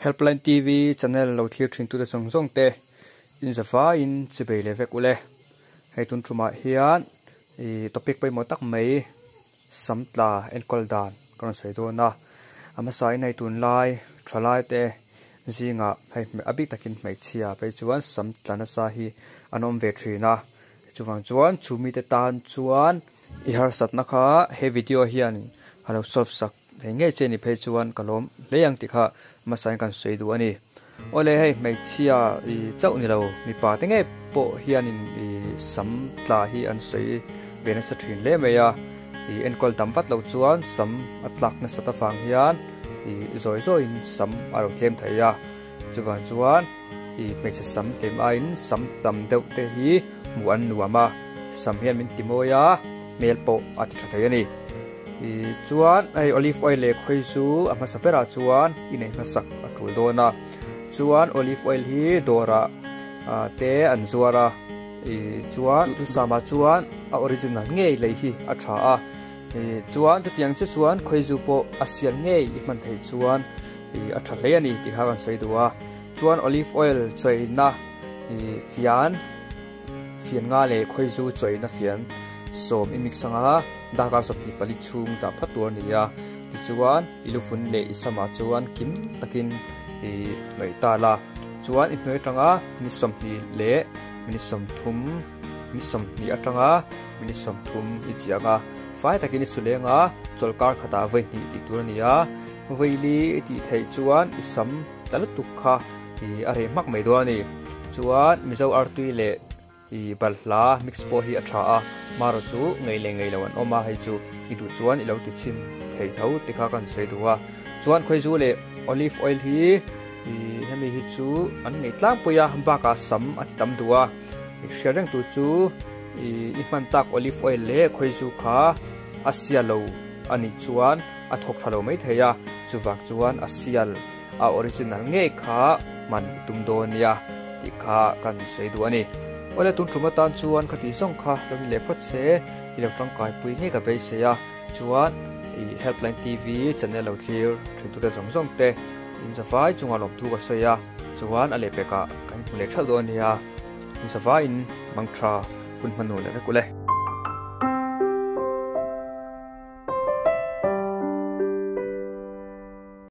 Helpline TV channel lo thlir thin tute zawng zawng te in zavaiin chibei leh vek ule. Hei tun tumah hian ih topic pawimawh tak mai sam tla enkawl dan ka rawn sawi dawn a. A hmasa in hei tunlai thalai te zingah hei a bik takin hmeichhia phei chuan sam tla nasa hi an awm ve thin a. Chuvang chuan chu mite tan chuan i harsatna kha he video hian a lo solve sak thei ngei che ni phei chuan ka lawm hle ang tih kha hmasa in kan sawi duh a ni. Awle hei hmeichhia i chauh ni lo mipa te ngei pawh hianin i sam tla hi an sawi ve nasa thin hle mai a, i enkawl tam vat loh chuan sam a tlak nasat avang hian i zawi zawiin sam a lo tlem thei a. Chuvang chuan i hmeichhe sam tlem aiin sam tam deuh te hi hmuh an nuam a, sam hian min ti mawi a, hmel pawh a ti tha thei a ni. I chuan hei olive oil leh khawi chu a hmasa berah chuan i nei hmasak a tul dawn a, chuan olive oil hi dawrah te an zuar a, i chuan duhthusam ah chuan a original ngei lei hi a tha a, i chuan chutiang che chuan khawi zu pawh a sial ngei i hman theih chuan Ih a tha hle a ni tih kha kan sawi duh a, chuan olive oil chawina ih fian fian nga leh khawizu chawina fian sawm i mix anga darkar 24 chhung dah phat tur a ni a, tichuan i luvun leh i samah chuan kim takin ih hnawih ta la, chuan i hnuai atanga ni 20 leh minute 30 ni 20 atanga minute 30 i chiang a, fai takin i suleng a chawlhkar khatah vawi hnih tih tur a ni a. Vaili i tih theih chuan i sam ta lutuk kha i a reh hmak mai dawn a ni. Chuan Mizo artui leh i balhla mix pawh hi a tha a, marawh chu ngei leh ngei lo an awm a, hei chu i duh chuan i lo ti chhin thei tho ti kha kan sawi duh a. Chuan khawizu leh olive oil hi i hemi hi chu an ngei tlangpui a, bakah sam a ti tam duh a, i hriat reng tur chu i i hman tak olive oil leh khawizu kha a sia lo a nih chuan a thawk tha lo mai thei a, chuvang chuan a sial a original ngei kha hman i tum dawn nia tih kha kan sawi duh a ni. Awle tun tum atan chuan khati zawng kha lo ni leh phawt se i lo tangkai pui ngei ka beisei a, chuan i Helpline TV channel lo thlir thin tute zawng zawng te in zavai chunga lawmthu ka sawi a, chuan a lehpekah kan hmu leh thalh dawn nia, in zavaiin mangtha hun hmannu leh vek ule.